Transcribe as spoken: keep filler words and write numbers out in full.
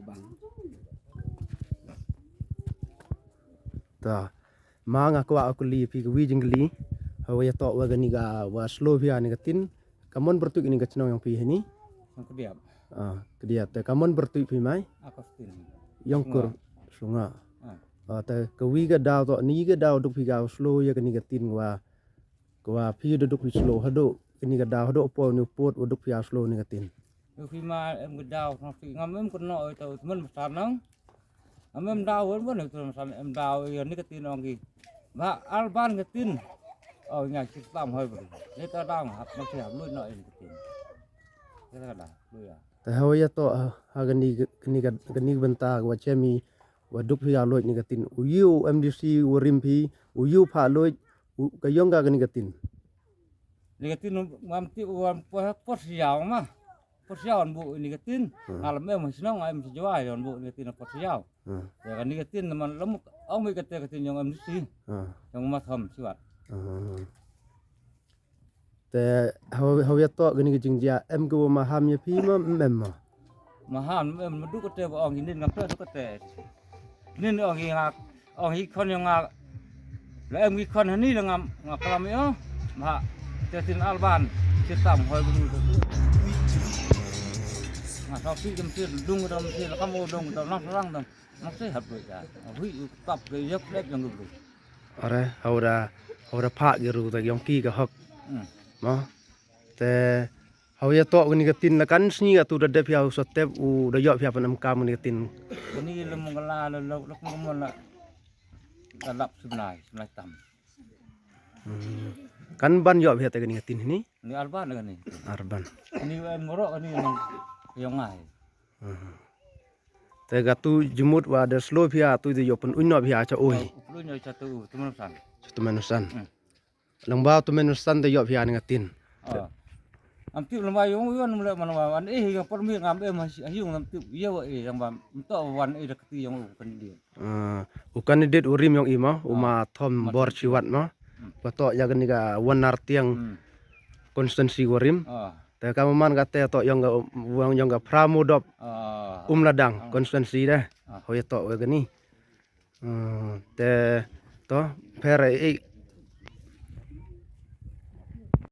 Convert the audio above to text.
Bang. Ta. Ma nga kwah kylli phi ka wi jingkylli. Hawa ïa toh wa kani ka wa slow phi ha kani ka tin. Ka mon pyrtuit kani ka chnong ïong phi hani. Ïong Kdiap. Ah, Kdiap. Te ka mon pyrtuit phi mai. Agustin. Ïong kur. Sunga. Ah. Ah, te ka wi ka daw toh ni ka daw duk phi ka slow ïa kani ka tin wa. Ka wa phi da duk phi slow haduh kani ka daw haduh poi ni put wa duk phi ha slow ni ka tin. Ïa phi ma em ka daw, ngam em kynnoh ïa u tymmen ba sar nang. Ngam em daw wen wen ïa u tymmen ba sar em daw ïa ni ka tin ong ki. Ba ar ban ka tin. Oh, nga sir tam hoi ba. Ni ta daw hap ma sir hap luid noh ïa ni ka tin. Ïa ta daw luid ïa. Te hawa ïa toh ha kani kani ka kani ka bynta ka wa chemi wa duk phi ha luid ni ka tin. U ïu M D C wa rim phi u ïu pha luid u ka ïong ka kani ka tin. Ni ka tin mam ti wan por por siaw ma. Por siaw an bu ni ka tin. Hmm. Alam em shnong em sejawai an bu ni ka tin por siaw. Hmm. Ya kan ni ka tin man lam ong mi ka te ka tin ïong M D C. Hmm. Ïong ma tham siwat. Hmm. Te haw haw ïa toh kani ka jingjia em ka wa maham ïa phi ma em em ma. Maham em ma duk ka te ba ong inin ngam pe duk ka te. Nin ong ïa nga ong hi khon ïa nga. La em hi khon hani la ngam nga klam ïa ma te tin alban. Sitam hoi bu. Nga tau pi jam tir dung dam tir la kam o dong dam nang sarang dam. Nang se hap doi da. Hui u tap ke yak lep yang dulu. Are, hawra hawra pha ki ru ta yong ki ka hok. Hmm. Mo. Te haw ïa toh kani ka tin la kan sngi ka tu da dep ïa u sotep u da ïoh ïa pan em kam kani ka tin. Kani la mong la la la la mong la. La lap sibnai sibnai tam. Hmm. Kan ban ïoh ïa te kani ka tin ni. Ni arban kani. Arban. Ni em ngorok kani nang yong ngai. Hmm. Te ka tu jumut wa da slow phi ha tu de ïoh pun uin noh phi ha cha oi. Pun uin noh cha tu tu manusan. Cha tu manusan. Hmm. Lang ba tu manusan de ïoh phi ha ni ka tin. Ah. Am tip lang ba yong uin mule man wa wan eh yang por mi ngam eh mas ayung ngam tip ïa wa eh yang ba mto wan eh da kati yang u kan dia. Ah, u candidate u rim yong i ma u ma thom bor chiwat ma. Hmm. Ba toh ïa kani ka wan nar tiang. Hmm. Constituency wa rim. Ah. Te ka man ka te toh yong ka wang yong ka Pramodop. Ah. Umladang constituency de. Ah. Hoi toh wa kani. Hmm, te toh pher ai